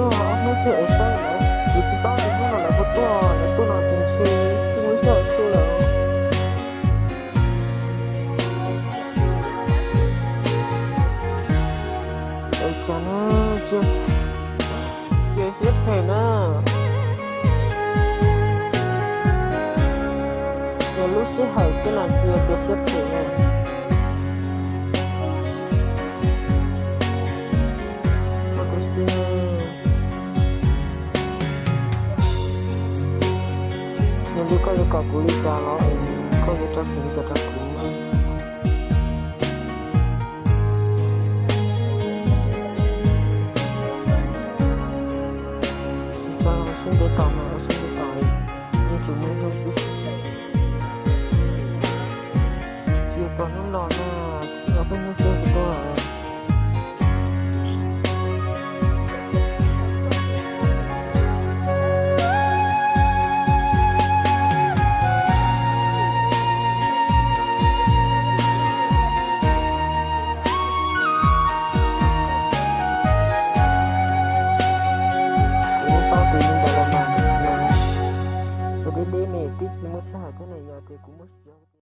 Ob hnub twg es sab lawm, kuv tsis paub tias hnub no lawv puas tuaj, lawv tuaj no ces ntshe tsis muaj sij hawm tuaj lawm. Es cas na, cia siab phem na. Yog lub sij hawm xwb no cia siab phem na. Ua tus si, yog li koj yuav kom kuv li cas los koj yuav tso tseg li cas rau kuv na. Tsis tau, sib ntev tos mas sib ntev tos, yeej tsis muaj ib hnub twg. Tsis yog tos hnub no na, tsis yog peb hnub twg kuv tuaj. Kuv yeej paub tias li ntawd los mas, yog deb deb me twb tsis muaj sij hawm thiab na, yog tias kuv muaj sij hawm